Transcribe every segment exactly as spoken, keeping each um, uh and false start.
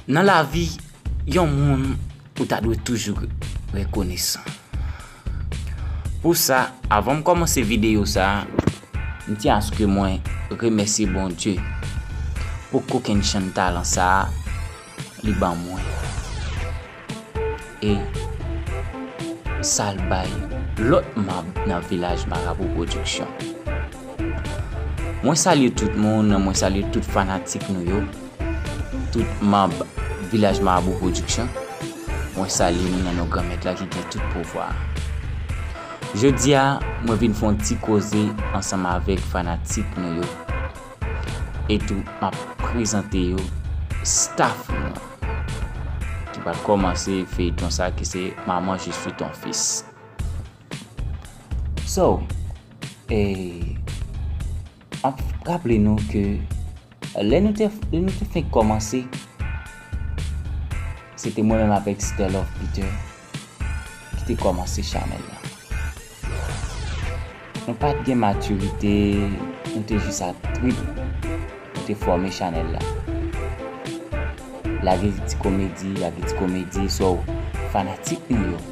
Nan lavi, yon moun ou ta dwe toujou rekonesan. Pou sa, avan m kòmanse videyo sa a, m tyen aske mwen remèsye Bondye pou kokennchann talan sa a li ban mwen. E sa l bay lòt manm nan Vilaj Marabou Pwodiksyon. Mwen salye tout moun, mwen salye tout fanatik nou yo, tout manm Vilaj Marabou Pwodiksyon. Mwen salye nou nan non Granmèt la ki gen tout pouvwa. Jodi a, mwen vin fè yon ti koze ansanm avèk fanatik nou yo. E tou, m ap prezante yo staff nou ki pral kòmanse feyton sa ki se Maman, je suis ton fils. So, e, m ap raple nou ke lè nou te, lè nou te fenk kòmanse, se te mwen menm avèk Stella of Peter ki te kòmanse chanèl la. Nou pa t gen matirite, nou te jis a trip pou te fòme chanèl la. Lage ti komedi, lage ti komedi, so fanatik nou yo,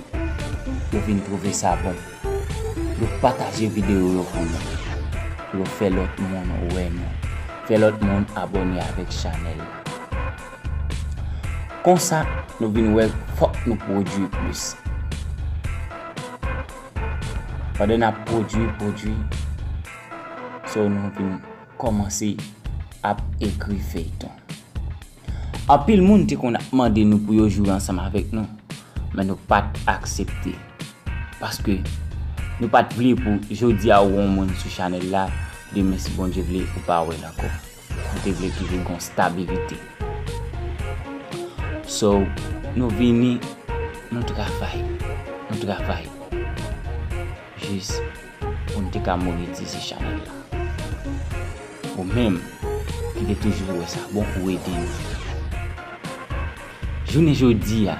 yo vin twouve sa bon. Yo pataje videyo yo pou nou, pou yo fè lòt moun wè nou, fè lòt moun abòne avèk chanèl la. Konsa, nou vin wè fòk nou pwodui plis. Pandan n ap pwodui, pwodui, so nou vin kòmanse ap ekri feyton. Anpil moun te konn ap mande nou pou yo jwe ansanm avèk nou, men nou pa t aksepte. Paske nou pa t vle pou jodi a ou wè yon moun sou chanèl la, demen si Bondye vle ou pa wè l ankò. Nou te vle toujou gen stabilite. So, nou vini, nou travay, nou travay. Jis pou n te ka monetize chanèl la. Ou menm ki te toujou wè sa bon, ou ede nou. Jounen jodi a,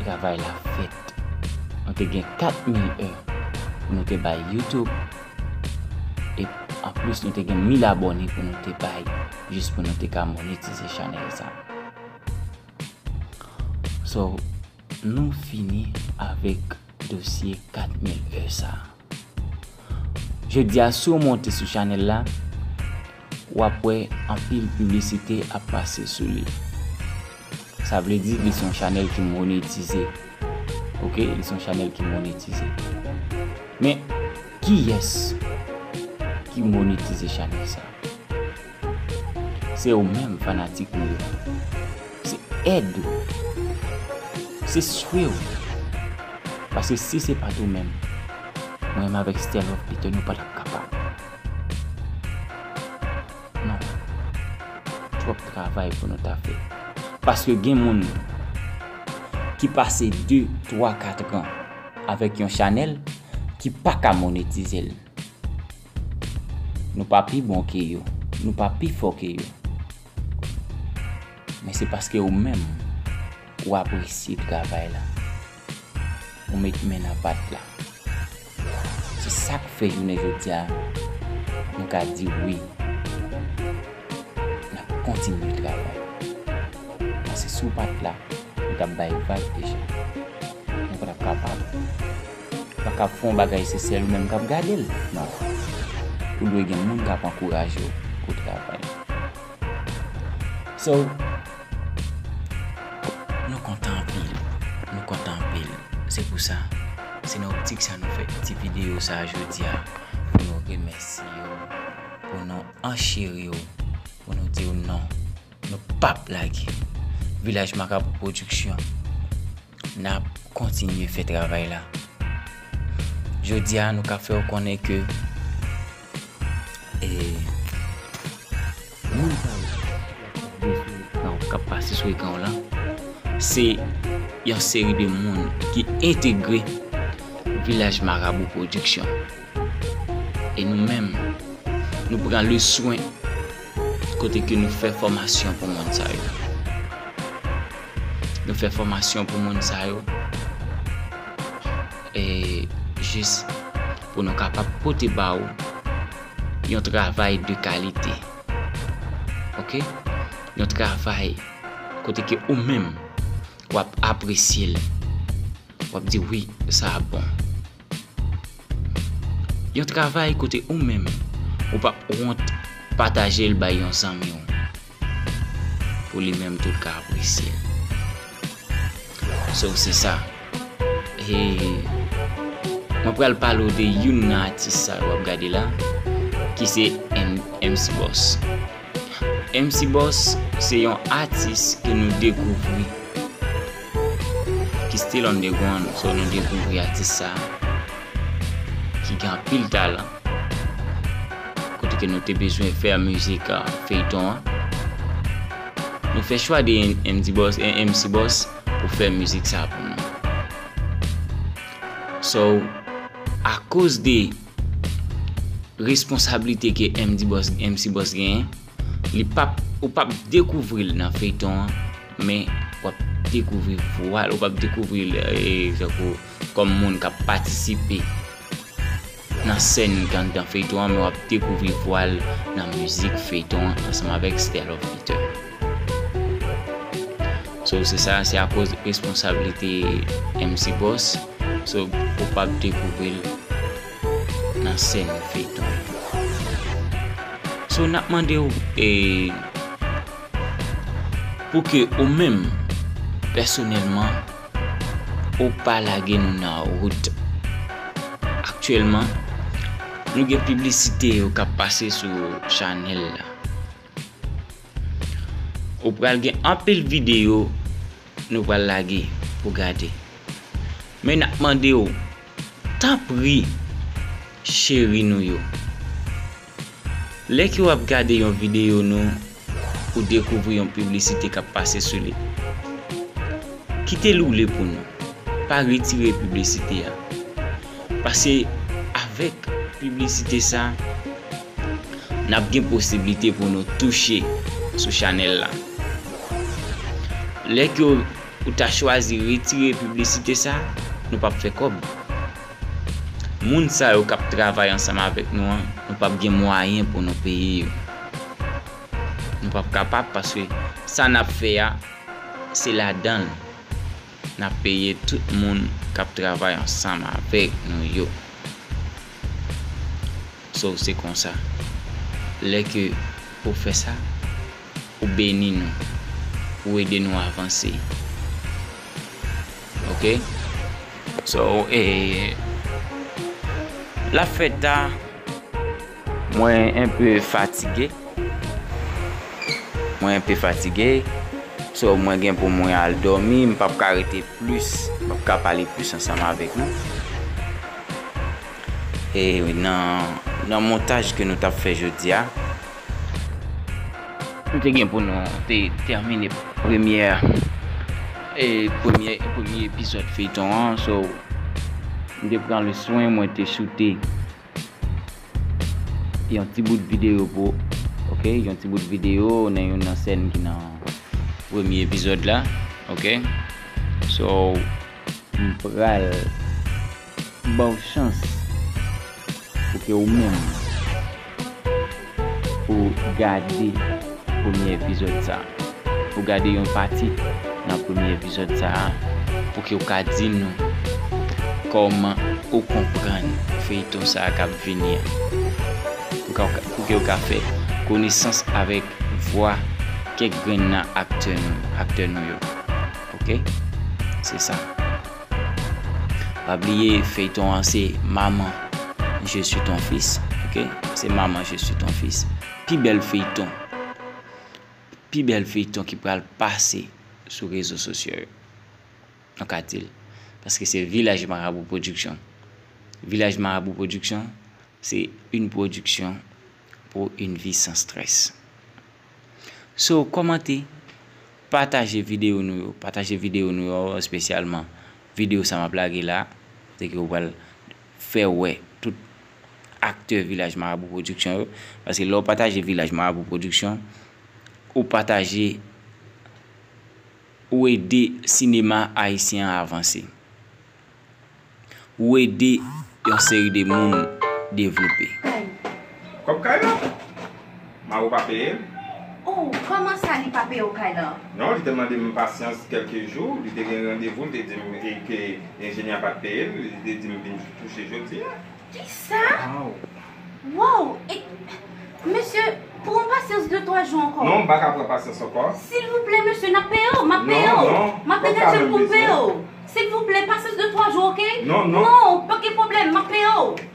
travay la fèt. Nou te gen kat mil è pou nou te bay YouTube. E anplis, nou te gen mil abòne pou nou te bay, jis pou nou te ka monetize chanèl sa. So, nou fini avèk dosye kat mil è sa. Jodi a, si w monte sou chanèl la, w ap wè anpil piblisite ap pase sou li. Sa vle di, li se yon chanèl ki monetize. Oke, li se yon chanèl ki monetize. Men, kiyès ki monetize chanèl sa? Se ou menm, fanatik nou yo. Se èd ou. Se swe ou. Paske si se pa t ou menm, mwen menm avèk Stella of Peter, nou pa t ap kapab. Non. Twòp travay pou nou ta fè. Paske gen moun ki pase de, twa, kat an avèk yon chanèl ki pa ka monetize l. Nou pa pi bon ke yo. Nou pa pi fò ke yo. Men se paske ou menm, ou apresye travay la. Ou met men nan pat la. Se sa k fè jounen jodi a, nou ka di wi. N ap kontinye travay. Paske si w pa t la, nou t ap bay vag deja. Nou pa t ap kapab. Ou pa ka fè yon bagay, se sèl ou menm k ap gade l. Non. Ou dwe gen moun k ap ankouraje w pou w travay. So, nou kontan anpil. Nou kontan anpil. Se pou sa, se nan optik sa nou fè ti videyo sa a jodi a, pou nou remèsye w, pou nou ancheri w, pou nou di w non. Nou p ap lage. Vilaj Marabou Pwodiksyon, n ap kontinye fè travay la. Jodi a, nou ka fè w konnen ke, e, moun sa yo k ap pase sou ekran w lan, se yon seri de moun ki entegre Vilaj Marabou Pwodiksyon. E nou menm, nou pran le swen kote ke nou fè fòmasyon pou moun sa yo. Nou fè fòmasyon pou moun sa yo. E jis pou nou kapab pote ba ou yon travay de kalite. Oke? Yon travay kote ke ou menm w ap apresye l, w ap di, "Wi, sa a bon." Yon travay kote ou menm ou p ap wont pataje l bay yon zanmi w, pou li menm tou l ka apresye l. So, se sa. E mwen pral pale w de youn nan atis sa w ap gade la, ki se M-, MC Boss. MC Boss se yon atis ke nou dekouvri, ki still underground, so nou dekouvri atis sa, ki gen anpil talan. Kote ke nou te bezwen fè mizik, ah, feyton an, nou fè chwa de M-, MC Boss, eh, MC Boss pou fè mizik sa pou nou. So, akoz de responsablite ke MC Boss, MC Boss genyen, li p ap, ou p ap dekouvri l nan feyton an, men w ap dekouvri vwa l, ou p ap dekouvri l, eh, tankou kòm moun k ap patisipe nan sèn k anndan feyton an, men w ap dekouvri vwa l nan mizik feyton an ansanm avèk Stella Peter. So, se sa, se akoz responsablite MC Boss. So, ou p ap dekouvri l nan sèn feyton. So, n ap mande w, e, pou ke ou menm, pèsonèlman, ou pa lage nou nan wout. Aktyèlman, nou gen piblisite yo k ap pase sou chanèl la. Ou pral gen anpil videyo nou pral lage pou gade. Men n ap mande w, tanpri, cheri nou yo, lè ke w ap gade yon videyo nou, ou dekouvri yon piblisite k ap pase sou li, kite l woule pou nou. Pa retire piblisite a. Paske avèk piblisite sa, n ap gen posiblite pou nou touche sou chanèl la. Lè ke ou ta chwazi retire piblisite sa, nou p ap fè kòb. Moun sa yo k ap travay ansanm avèk nou an, nou p ap gen mwayen pou nou peye yo. Nou p ap kapab paske sa n ap fè a, se ladan l n ap peye tout moun k ap travay ansanm avèk nou yo. So, se konsa. Lè ke ou fè sa, ou beni nou, ou ede nou avanse. Oke? So, e, l ap fèt ta, mwen enpe fatige. Mwen enpe fatige. So, mwen gen pou mwen al dòmi, m p ap ka rete plis, m p ap ka pale plis ansanm avèk nou. E nan, nan montaj ke nou t ap fè jodi a, nou te gen pou nou te tèmine premyè, e premyè, premye epizòd feyton an. So, m te pran le swen, mwen te choute yon ti bout videyo pou, oke, yon ti bout videyo nan youn nan sèn ki nan premye epizòd la, oke. So, m pral ba w chans pou ke ou menm, ou gade premye epizòd sa a. Ou gade yon pati nan premye epizòd sa a, pou ke w ka di nou kòman ou konprann feyton sa a k ap vini an. Pou ka, pou ke w ka fè konesans avèk vwa kèk grenn nan aktè nou, aktè nou yo. Oke? Se sa. Pa bliye, feyton an se Maman, je suis ton fils. Oke? Se Maman, je suis ton fils. Pi bèl feyton. Pi bèl feyton ki pral pase sou rezo sosyo yo. Nou ka di l. Paske se Vilaj Marabou Production. Vilaj Marabou Production, c'est une production pour une vie sans stress. So, kòmante, pataje videyo nou yo, pataje videyo nou yo, espesyalman videyo sa m ap lage la, kote ke ou pral fè wè tout aktè Vilaj Marabou Production yo, paske lè w pataje Vilaj Marabou Production, ou pataje, ou ede sinema ayisyen an avanse. Ou ede yon seri de moun devlope. Kòb kay la? Maro pa peye l. Oh, kòman sa li pa peye w kay la? Non, li te mande m pasyans kèlke jou, li te gen randevou, li te di m e ke enjenyè a pa t peye l, li te di m vin touche jodi a. Kisa? Wow! E, mesye, pran pasyans de twa jou ankò. Non, m pa ka pran pasyans ankò. Silvouplè, mesye, n ap peye w, m ap peye Non, w. non, M ap pa degaje m pou m peye w. Silvouplè, pasyans de twa jou, oke? Non, non. Non, pa gen pwoblèm, m ap peye w.